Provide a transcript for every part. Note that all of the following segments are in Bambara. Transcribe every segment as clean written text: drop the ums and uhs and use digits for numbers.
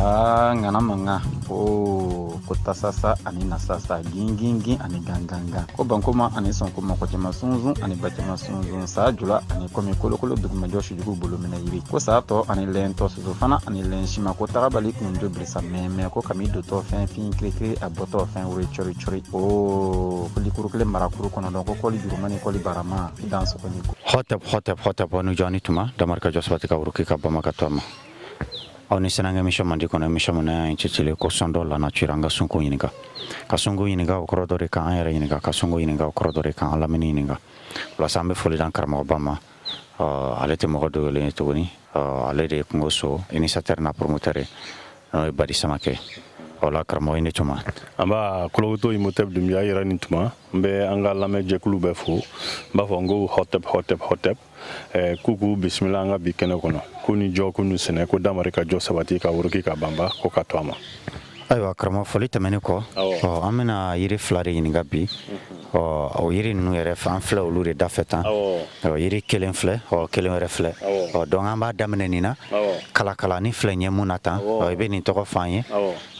Aa, ŋana mankan ko ko tasasa ani nasasa, gingingin ani gangangan, ko bankoma ani sɔnkoma, ko cɛman sunsun ani bacɛman sunsun, saa jula ani kɔmi kolokolo, dugumajɔ sujugu bolo minɛ yiri, ko saa tɔ ani lɛntɔ, soso fana ani lɛn sima, ko tagabali kunjo bilisa mɛmɛ, ko kami dotɔ fɛn fin kirikiri, a bɔtɔ fɛn wuri cɔri cɔri, o ko likuru kelen marakuru kɔnɔdɔn, ko kɔli juruma ni kɔli barama i dan sɔgɔ ni ko. Hotep, hotep, hotep, nu jɔni tuma damarika jɔ sabati ka wuruki ka bama ka to ma. Aw ni sɛnɛkɛ émission mandi kɔnɔ, émission min n'a intitulé ko sondons la nature. An ka sunko ɲininka, ka sunko ɲininka, o kɔrɔ dɔ de kan an yɛrɛ ɲininka, ka sunko ɲininka, o kɔrɔ dɔ de kan an lamini ɲininka. Walasa an bɛ foli d'an karamɔgɔba ma. Ale tɛ mɔgɔ dogolen ye tuguni, ale de ye kungo so initiateur n'a promoteur ye, n'o ye Badi Samakɛ. O la, karamɔgɔ, i ni tuma. An b'a Kolokoto Imotep Dunbiya yɛrɛ ni tuma. N bɛ an ka lamɛnjɛkulu bɛɛ fo. N b'a fɔ n ko hotep, hotep, hotep, k'u k'u bisimila an ka bi kɛnɛ kɔnɔ, k'u ni jɔ, k'u ni sɛnɛ, ko damari ka jɔ sabati ka wuruki ka banba, ko ka to a ma. Ayiwa karamɔgɔ, foli tɛmɛnen kɔ, ɔ, an bɛna yiri fila de ɲininka bi. Ɔ, o yiri ninnu yɛrɛ, an filɛ olu de dafɛ tan. Ɔ, yiri kelen filɛ, ɔ, kelen wɛrɛ filɛ. Ɔ, donc an b'a daminɛ nin na, kalakalani filɛ ɲɛ mun na tan. Ɔ, i bɛ nin tɔgɔ f'an ye,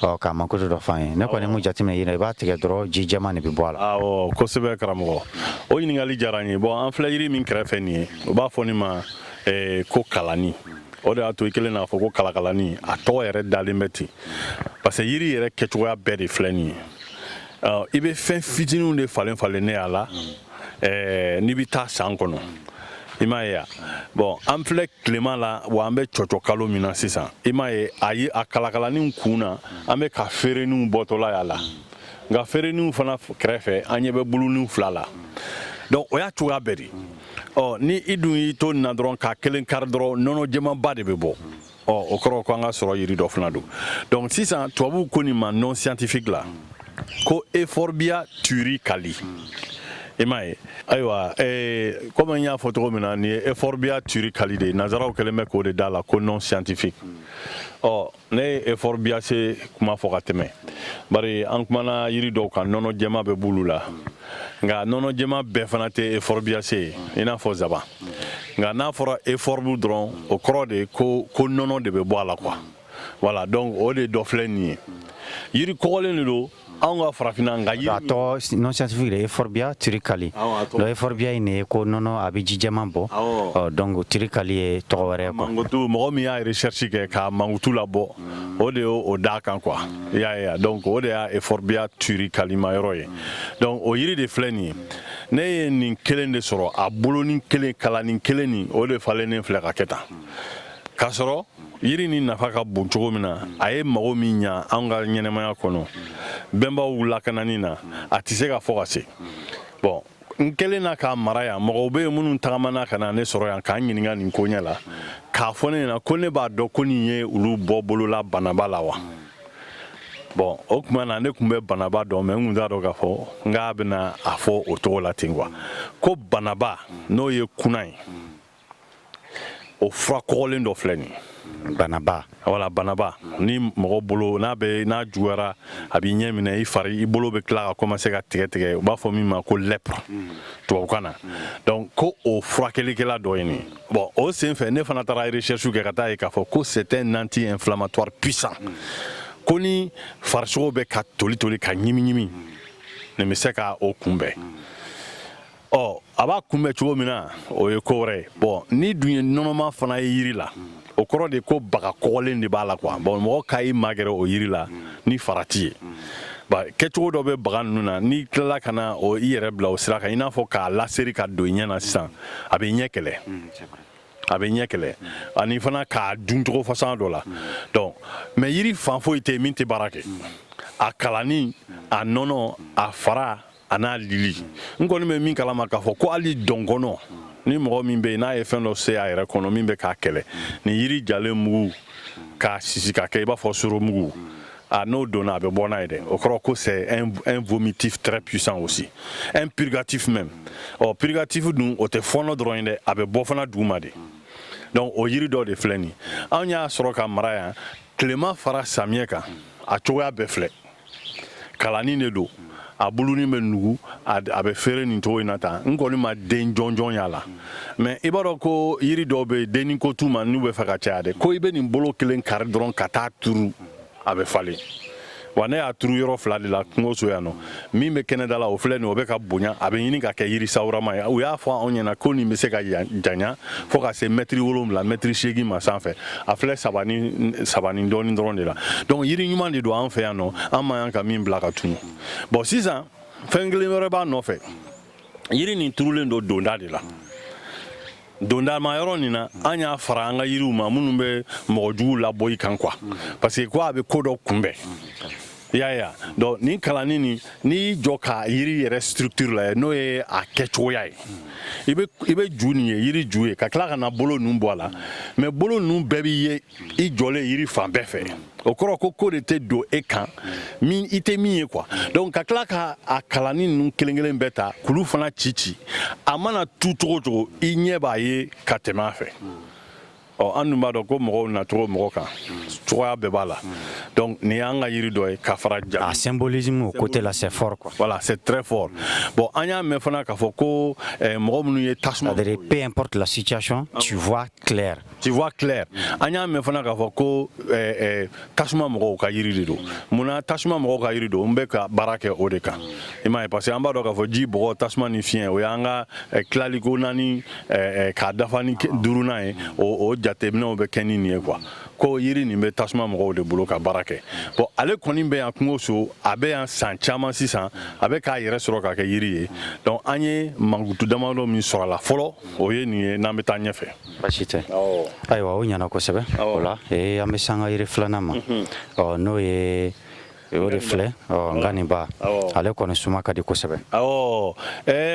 ɔ, k'a mankutu dɔ f'an ye. Ne kɔni mun jateminɛ yiri, i b'a tigɛ dɔrɔn, ji jɛman de bɛ bɔ a la. Awɔ, kosɛbɛ karamɔgɔ, o ɲininkali diyara n ye. Bon, an filɛ yiri min kɛrɛfɛ nin ye, u b'a fɔ nin ma ko kalani. O de y'a to i kelen n'a fɔ ko kalakalani, a tɔgɔ yɛrɛ dalen bɛ ten parce que yiri yɛrɛ kɛcogoya bɛɛ de filɛ nin ye. I bɛ fɛn fitininw de falen falen ne a la n'i bɛ taa san kɔnɔ, i m'a ye wa? Bon, an filɛ tilema la wa, an bɛ cɔcɔ kalo min na sisan, i m'a ye, a ye a kalakalaniw kun na, an bɛ ka feereniw bɔtɔla y'a la, nka feereniw fana kɛrɛfɛ, an ɲɛ bɛ buluniw fila la. Donc o y'a cogoya bɛɛ de. Ɔ, ni i dun y'i to nin na dɔrɔn, k'a kelen kari dɔrɔn, nɔnɔ jɛmanba de bɛ bɔ. Ɔ, o kɔrɔ ko an ka sɔrɔ yiri dɔ fana don. Donc sisan, tubabuw ko nin ma nom scientifique la ko Euphorbia tirucalli, i m'a ye? Ayiwa, komi n y'a fɔ cogo min na, nin ye Euphorbia tirucalli de ye. Nanzaraw kɛlen bɛ k'o de d'a la ko nom scientifique. Ɔ, ne ye Euphorbiaceae kuma fɔ ka tɛmɛ, bari an kumana yiri dɔw kan, nɔnɔ jɛma bɛ b'olu la, nka nɔnɔ jɛma bɛɛ fana tɛ Euphorbiaceae ye, i n'a fɔ zaban. Nka n'a fɔra euphorbe dɔrɔn, o kɔrɔ de ko nɔnɔ de bɛ bɔ a la quoi. Voilà, donc o de dɔ filɛ nin ye. Yiri kɔgɔlen de don anw ka farafinna, nka yiri A tɔgɔ nom scientifique de Euphorbia tirucalli. Donc Euphorbia in de ye ko nɔnɔ, a bɛ ji jɛman bɔ. Ɔ, donc tirucalli ye tɔgɔ wɛrɛ ye quoi. Mankutu, mɔgɔ min y'a recherche kɛ k'a mankutu labɔ, o de y'o d'a kan quoi, i y'a ye? Donc o de y'a Euphorbia tirucalli ma yɔrɔ ye. Donc o yiri de filɛ nin ye. Ne ye nin kelen de sɔrɔ, a bolonin kelen, kalanin kelen nin, o de falennen filɛ ka kɛ tan. K'a sɔrɔ yiri nin nafa ka bon cogo min na, a ye mago min ɲa anw ka ɲɛnɛmaya kɔnɔ, bɛnbaw lakanani na, a tɛ se ka fɔ ka se. Bon, n kɛlen na k'a mara yan, mɔgɔw bɛ yen minnu tagamana ka na ne sɔrɔ yan k'an ɲininka nin koɲɛ la, k'a fɔ ne ɲɛna ko ne b'a dɔn ko nin ye olu bɔ bolola banaba la wa. Bon, o tuma na, ne tun bɛ banaba dɔn, mais n tun t'a dɔn k'a fɔ n k'a bɛna a fɔ o cogo la ten quoi, ko banaba n'o ye kuna ye, o fura kɔgɔlen dɔ filɛ nin ye. Banaba. Wala, banaba ni mɔgɔ bolo n'a bɛ n'a juguyara, a b'i ɲɛ minɛ, i fari, i bolo bɛ tila ka commencer ka tigɛ tigɛ, u b'a fɔ min ma ko lèpre tubabukan na. Donc ko o furakɛlikɛla dɔ ye nin ye. Bon, o sen fɛ, ne fana taara recherche kɛ ka taa ye k'a fɔ ko c'est un anti-inflammatoire puissant, ko ni farisogo bɛ ka toli toli, ka ɲimi ɲimi, nin bɛ se ka o kunbɛn. Ɔ, a b'a kunbɛn cogo min na, o ye ko wɛrɛ ye. Bon, ni dun ye nɔnɔma fana ye yiri la, o kɔrɔ de ko baga kɔgɔlen de b'a la quoi. Bon, mɔgɔ ka i magɛrɛ o yiri la ni farati ye ba, kɛcogo dɔ bɛ baga ninnu na, n'i tilala ka na o i yɛrɛ bila o sira kan, i n'a fɔ k'a laseri ka don i ɲɛ na sisan, a bɛ ɲɛ kɛlɛ, a bɛ ɲɛ kɛlɛ, ani fana k'a dun cogo façon dɔ la. Donc mais yiri fan foyi tɛ yen min tɛ baara kɛ: a kalani, a nɔnɔ, a fara, a n'a lili. N kɔni bɛ min kalama k'a fɔ ko hali dɔnkɔnɔ ni mɔgɔ min bɛ yen, n'a ye fɛn dɔ se a yɛrɛ kɔnɔ min bɛ k'a kɛlɛ, ni yiri jalen mugu k'a sisi ka kɛ i b'a fɔ soro mugu, a n'o donna, a bɛ bɔ n'a ye dɛ. O kɔrɔ ko c'est un vomitif très puissant aussi, un purgatif même. Ɔ, purgatif dun, o tɛ fɔɔnɔ dɔrɔn ye dɛ, a bɛ bɔ fana duguma de. Donc o yiri dɔ de filɛ nin ye. Anw y'a sɔrɔ ka mara yan, tilema fara samiyɛ kan, a cogoya bɛɛ filɛ. Kalanin de don, a bulunin bɛ nugu, a bɛ feere nin cogo in na tan. N kɔni ma den jɔnjɔn y'a la, mais i b'a dɔn ko yiri dɔw bɛ yen, denni ko t'u ma n'u bɛ fɛ ka caya dɛ, ko i bɛ nin bolo kelen kari dɔrɔn ka taa turu. a bɛ falen. Wa ne y'a turu yɔrɔ fila de la kungoso yan nɔ. Min bɛ kɛnɛda la, o filɛ nin, o bɛ ka bonya, a bɛ ɲini ka kɛ yiri sawurama ye. U y'a fɔ anw ɲɛna ko nin bɛ se ka janya fo ka se mɛtiri 7, mɛtiri 8 ma sanfɛ. A filɛ 3 ni 3 ni dɔɔnin dɔrɔn de la. Donc yiri ɲuman de don an fɛ yan nɔ, an man kan ka min bila ka tunu. Bon, sisan fɛn kelen wɛrɛ b'a nɔfɛ. Yiri nin turulen don donda de la. Dondama yɔrɔ nin na, an y'a fara an ka yiriw ma minnu bɛ mɔgɔ jugu labɔ i kan quoi, parce que ko a bɛ ko dɔ kunbɛn, i y'a ye wa. Donc nin kalanni nin, n'i y'i jɔ ka yiri yɛrɛ structure lajɛ, n'o ye a kɛcogoya ye, i bɛ ju nin ye, yiri ju ye, ka tila ka na bolo ninnu bɔ a la. Mais bolo ninnu bɛɛ b'i ye i jɔlen yiri fan bɛɛ fɛ. O kɔrɔ ko de tɛ don e kan min i tɛ min ye quoi. Donc ka tila ka a kalanni ninnu kelen kelen bɛɛ ta k'olu fana ci ci, a mana tu cogo o cogo, i ɲɛ b'a ye ka tɛmɛ a fɛ. Ɔ, an dun b'a dɔn ko mɔgɔw nacogo mɔgɔ kan cogoya bɛɛ b'a la. Donc nin y'an ka yiri dɔ ye ka fara ja. A symbolisme au côté là, c'est fort quoi. Voilà, c'est très fort. Bon, an y'a mɛn fana k'a fɔ ko mɔgɔ minnu ye tasuma C'est-à-dire, peu importe la situation, tu vois clair. Tu vois clair. An y'a mɛn fana k'a fɔ ko tasuma mɔgɔw ka yiri de don. Munna tasuma mɔgɔw ka yiri don? N bɛ ka baara kɛ o de kan, i m'a ye, parce que an b'a dɔn k'a fɔ ji, bɔgɔ, tasuma ni fiɲɛ, o y'an ka tilaliko naani k'a dafa ni duurunan ye. O jateminɛw bɛ kɛ ni nin ye quoi, ko yiri nin bɛ tasuma mɔgɔw de bolo ka baara kɛ. Bon, ale kɔni bɛ yan kungoso, a bɛ yan san caman sisan, a bɛ k'a yɛrɛ sɔrɔ ka kɛ yiri ye. Donc an ye mankutu damadɔ min sɔrɔ a la fɔlɔ, o ye nin ye, n'an bɛ taa ɲɛfɛ. Baasi tɛ. Ayiwa, o ɲɛna kosɛbɛ. O la an bɛ se an ka yiri filanan ma. Ɔ, n'o ye o de filɛ, ɔ, nganiba. Ale kɔni suma ka di kosɛbɛ. Awɔ,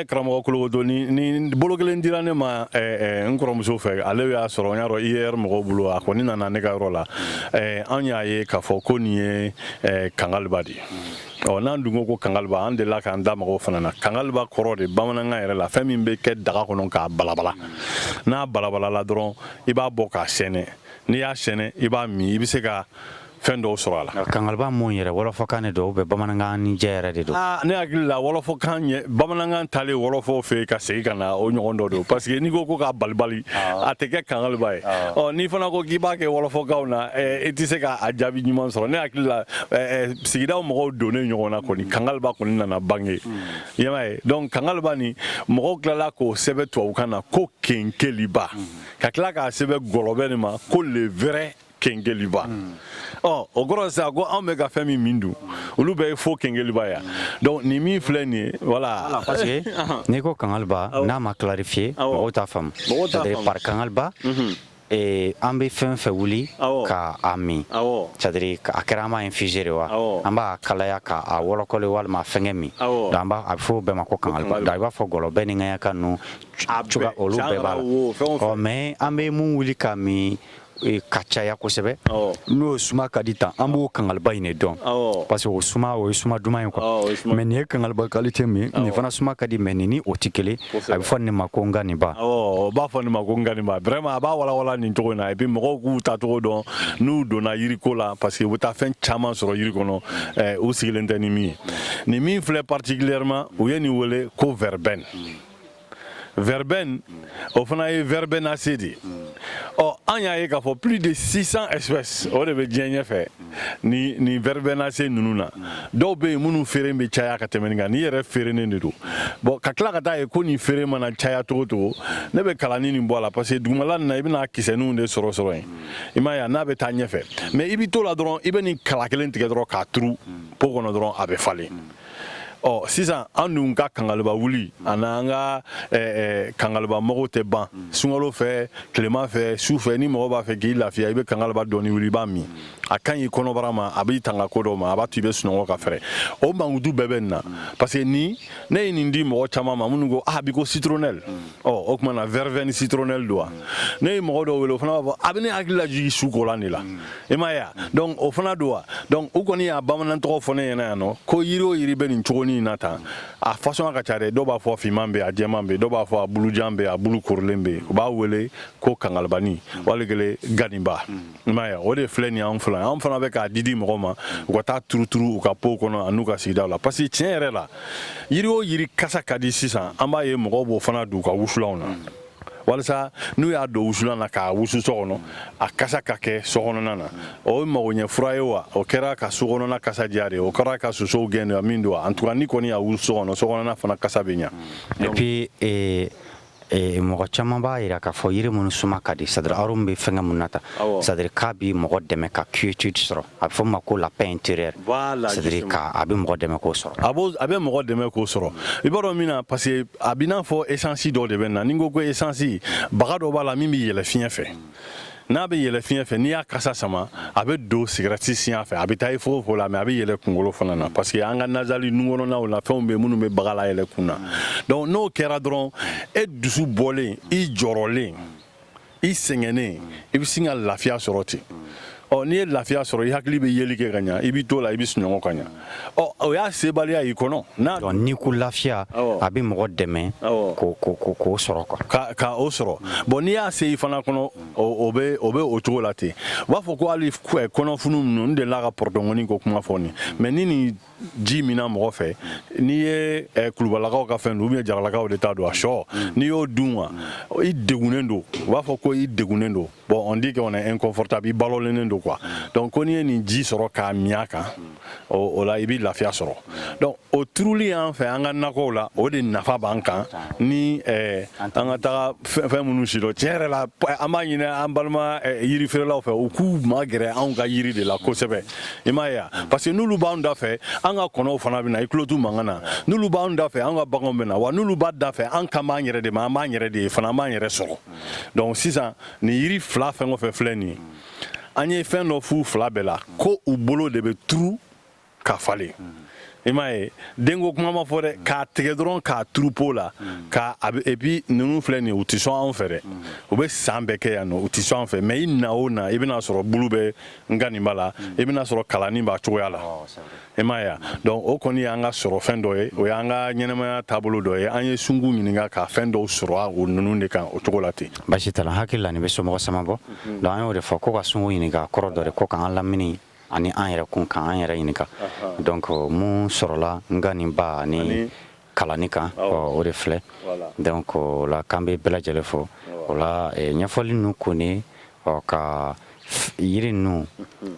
karamɔgɔ Kolokoto, ni bolo kelen dira ne ma n kɔrɔmuso fɛ. Ale y'a sɔrɔ n y'a dɔn IER mɔgɔw bolo, a kɔni nana ne ka yɔrɔ la. An y'a ye k'a fɔ ko nin ye kangaliba de ye. Ɔ, n'an dun ko ko kangaliba, an delila k'an da mɔgɔw fana na. Kangaliba kɔrɔ de bamanankan yɛrɛ la, fɛn min bɛ kɛ daga kɔnɔ k'a balabala. N'a balabalala dɔrɔn, i b'a bɔ k'a sɛnɛ. N'i y'a sɛnɛ, i b'a min, i bɛ se ka fɛn dɔw sɔrɔ a la. Kangaliba mun yɛrɛ, wɔlɔfɔkan de don ou bien bamanankan ni jɛ yɛrɛ de don? Aa, ne hakili la, wɔlɔfɔkan ɲɛ, bamanankan talen wɔlɔfɔw fɛ yen ka segin ka na, o ɲɔgɔn dɔ don, parce que n'i ko ko k'a balibali, a tɛ kɛ kangaliba ye. Ɔ, n'i fana ko k'i b'a kɛ wɔlɔfɔkanw na, i tɛ se k'a jaabi ɲuman sɔrɔ. Ne hakili la, sigidaw mɔgɔw donnen ɲɔgɔn na kɔni, kangaliba kɔni nana bange, i m'a ye. Donc kangaliba nin, mɔgɔw tilala k'o sɛbɛn tubabukan na ko kenkeliba, ka tila k'a sɛbɛn gɔlɔbɛ nin ma ko le vrai kenkeliba. Ɔ, o kɔrɔ sisan ko anw bɛ ka fɛn min min dun, olu bɛɛ ye faux kenkeliba ye. Donc nin min filɛ nin ye, voilà. Parce que n'i ko kangaliba, n'a ma clarifier, mɔgɔw t'a faamu. Mɔgɔw t'a C'est-à-dire faamu. par kangaliba, an bɛ fɛn fɛn wuli ka a min, c'est-à-dire a kɛra an b'a infuser de wa, an b'a kalaya ka a wɔlɔkɔli walima a fɛngɛ min. Donc an b'a, a bɛ fɔ o bɛɛ ma ko kangaliba. Donc i b'a fɔ gɔlɔbɛ ni ŋɛɲɛka ninnu A cogoya bɛɛ. Olu bɛɛ b'a la. Wo, fɛn o fɛn. Ɔ, mais an bɛ mun wuli ka min ka caya kosɛbɛ, n'o suma ka di tan, an b'o kangaliba in de dɔn, parce que o suma, o ye suma duman ye quoi. O ye suma. Mais nin ye kangaliba qualité min, nin fana suma ka di, mais nin ni o tɛ kelen. A bɛ fɔ nin ma ko nganiba. Awɔ, o b'a fɔ nin ma ko nganiba. Vraiment, a b'a walawala nin cogo in na, et puis mɔgɔw k'u tacogo dɔn n'u donna yiriko la, parce que u bɛ taa fɛn caman sɔrɔ yiri kɔnɔ, u sigilen tɛ ni min ye. Nin min filɛ particulièrement, u ye nin wele ko verveine. Verveine, o fana ye verbenacée de ye. Ɔ, an y'a ye k'a fɔ plus de 600 espèces o de bɛ diɲɛ ɲɛfɛ ni verbenacée ninnu na. Dɔw bɛ yen minnu feere bɛ caya ka tɛmɛ nin kan, n'i yɛrɛ feerenen de don. Bon, ka tila ka taa ye ko nin feere mana caya cogo cogo, ne bɛ kalani nin bɔ a la, parce que dugumala nin na, i bɛna kisɛninw de sɔrɔ yen, i m'a ye a, n'a bɛ taa ɲɛfɛ. Mais i bɛ to la dɔrɔn, i bɛ nin kala kelen tigɛ dɔrɔn k'a turu pot kɔnɔ dɔrɔn, a bɛ falen. Ɔ, sisan an dun ka kangaliba wuli ani an ka kangaliba mago tɛ ban sunkalo fɛ, tilema fɛ, su fɛ. Ni mɔgɔ b'a fɛ k'i lafiya, i bɛ kangaliba dɔɔni wuli, i b'a min, a ka ɲi i kɔnɔbara ma, a b'i tanga ko dɔw ma, a b'a to i bɛ sunɔgɔ ka fɛrɛ. O mankutu bɛɛ bɛ nin na, parce que ni ne ye nin di mɔgɔ caman ma minnu ko ah bi ko citronnelle, ɔ, o tuma na verveine citronnelle don wa. Ne ye mɔgɔ dɔw wele, o fana b'a fɔ a bɛ ne hakili lajigin su kolan de la, i m'a ye wa. Donc o fana don wa. Donc u kɔni y'a bamanan tɔgɔ fɔ ne ɲɛna yan nɔ ko yiri o yiri bɛ nin cogonin in na tan, a façon ka ca dɛ. Dɔw b'a fɔ finman bɛ yen, a jɛman bɛ yen, dɔw b'a fɔ a bulujan bɛ yen, a bulu korilen bɛ yen. U b'a wele ko kangalibani wali kelen ganiba, i m'a ye. O de filɛ nin ye, anw fana, anw fana bɛ k'a di di mɔgɔw ma u ka taa turuturu u ka pot kɔnɔ ani n'u ka sigidaw la, parce que tiɲɛ yɛrɛ la, yiri o yiri kasa ka di sisan, an b'a ye mɔgɔw b'o fana don u ka wusulanw na. Walasa n'u y'a don wusulan na k'a wusu so kɔnɔ, a kasa ka kɛ so kɔnɔna na. O ye magoɲɛ fura ye wa, o kɛra ka so kɔnɔna kasa diya de, o kɛra ka sosow gɛn de wa, min don wa. En tout cas, ni kɔni y'a wusu so kɔnɔ, so kɔnɔna fana kasa bɛ ɲa. Et puis mɔgɔ caman b'a yira k'a fɔ yiri minnu suma ka di, c'est à dire arôme bɛ fɛnkɛ mun na ta, c'est à dire k'a bi mɔgɔ dɛmɛ ka quiétude sɔrɔ, a bɛ fɔ min ma ko la paix intérieure. C'est à dire ka a bɛ mɔgɔ dɛmɛ k'o sɔrɔ. A bɛ mɔgɔ dɛmɛ k'o sɔrɔ. I b'a dɔn min na, parce que a b'i n'a fɔ essence dɔ de bɛ na. Ni n ko essence, baga dɔ b'a la min bɛ yɛlɛ fiɲɛ fɛ. N'a bɛ yɛlɛ fiɲɛ fɛ, n'i y'a kasa sama, a bɛ don sigɛrɛti siɲɛ fɛ, a bɛ taa i fogofogo la, mais a bɛ yɛlɛ kunkolo fana na, parce que an ka nasali nun kɔnɔnaw la, fɛnw bɛ yen minnu bɛ baga la yɛlɛ kun na. Donc n'o kɛra dɔrɔn, e dusu bɔlen, i jɔrɔlen, i sɛgɛnnen, i bɛ sin ka lafiya sɔrɔ ten. Ɔ, n'i ye lafiya sɔrɔ, i hakili bɛ yeli kɛ ka ɲa, i b'i to la, i bɛ sunɔgɔ ka ɲa. Ɔ, o y'a sebaliya y'i kɔnɔ n'a. Donc n'i ko lafiya, a bɛ mɔgɔ dɛmɛ k'o sɔrɔ quoi. Ka o sɔrɔ. Bon, n'i y'a se i fana kɔnɔ, o bɛ o cogo la ten. U b'a fɔ ko hali kɔnɔfunu ninnu, n delila ka pɔrɔtɔngɔni ko kuma fɔ nin. Mais ni nin ji minna mɔgɔ fɛ, n'i ye kulubalakaw ka fɛn don ou bien jaralakaw de ta don, a sɔ, n'i y'o dun wa, i degunnen don. U b'a fɔ ko i degunnen don. Bon, on dit qu'on est inconfortable, i balolennen don quoi. Donc ko n'i ye nin ji sɔrɔ k'a min a kan, o la i bɛ lafiya sɔrɔ. Donc o turuli y'an fɛ an ka nakɔw la, o de nafa b'an kan ni an ka taga fɛn minnu sidɔn. Tiɲɛ yɛrɛ la, an b'a ɲini an balima yiri feerelaw fɛ, u k'u magɛrɛ anw ka yiri de la kosɛbɛ. I m'a ye wa? Parce que n'olu b'anw da fɛ, an ka kɔnɔw fana bɛ na, i tulo t'u mankan na. N'olu b'anw da fɛ, an ka baganw bɛ na wa. N'olu b'a da fɛ, an kan b'an yɛrɛ de ma, an b'an yɛrɛ de ye fana, an b'an yɛrɛ sɔrɔ. Donc sisan, nin yiri fila fɛn o fɛn filɛ nin ye, an ye fɛn dɔ f'u fila bɛɛ la ko u bolo de bɛ turu ka falen. I m'a ye, denko kuma ma fɔ dɛ, k'a tigɛ dɔrɔn k'a turu pot la k'a a bɛ. Et puis ninnu filɛ nin ye, u tɛ sɔn anw fɛ dɛ. U bɛ san bɛɛ kɛ yan nɔ, u tɛ sɔn an fɛ. Mais i na o na, i bɛna sɔrɔ bulu bɛ nganiba la, i bɛna sɔrɔ kalani b'a cogoya la. I m'a ye wa? Donc o kɔni y'an ka sɔrɔ fɛn dɔ ye, o y'an ka ɲɛnɛmaya taabolo dɔ ye. An ye sungu ɲininka ka fɛn dɔw sɔrɔ o ninnu de kan o cogo la ten. Basi t'a la, hakili la nin bɛ somɔgɔ sama bɔ. Donc an y'o de fɔ ko ka sungu ɲininka, kɔrɔ dɔ de ko k'an lamini ani an yɛrɛ kun k'an yɛrɛ ɲininka. Donc mun sɔrɔla nganiba ani kalani kan, o de filɛ. Donc o la k'an bɛ bɛɛ lajɛlen fo o la ɲɛfɔli ninnu kɔni, ɔ, ka yiri ninnu,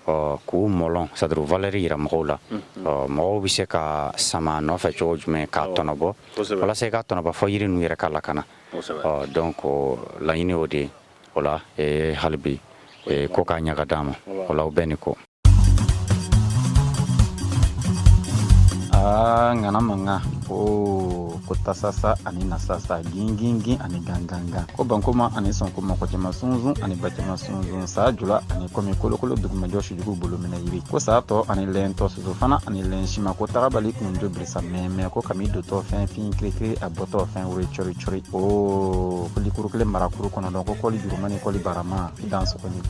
ɔ, k'u mɔlɔn, c'est à dire valeur yira mɔgɔw la. Ɔ, mɔgɔw bɛ se ka sama a nɔfɛ cogo jumɛn k'a tɔnɔbɔ, walasa i ka tɔnɔbɔ fɔ yiri ninnu yɛrɛ ka lakana. Ɔ, donc laɲini o de ye o la. Hali bi ko k'a ɲaga d'an ma o la, o bɛɛ ni ko. Aa, ŋana mankan o ko tasasa ani nasasa, gingingin ani gangangan, ko bankoma ani sɔnkoma, kɔcɛma sunzun ani bacɛma sunzun, saa jula ani kɔmi kolokolo dugumajɔ sujugu bolo minɛ yiri, ko saa tɔ ani lɛntɔ, soso fana ani lɛn sima, ko tagabali kunjo birisa mɛmɛ, ko kami dotɔ fɛn fin kirikiri, a bɔtɔ fɛn wuri cori cori, o ko likuru kelen marakuru kɔnɔdɔn, ko kɔli juruma ni kɔli barama i dan sɔgɔ ni.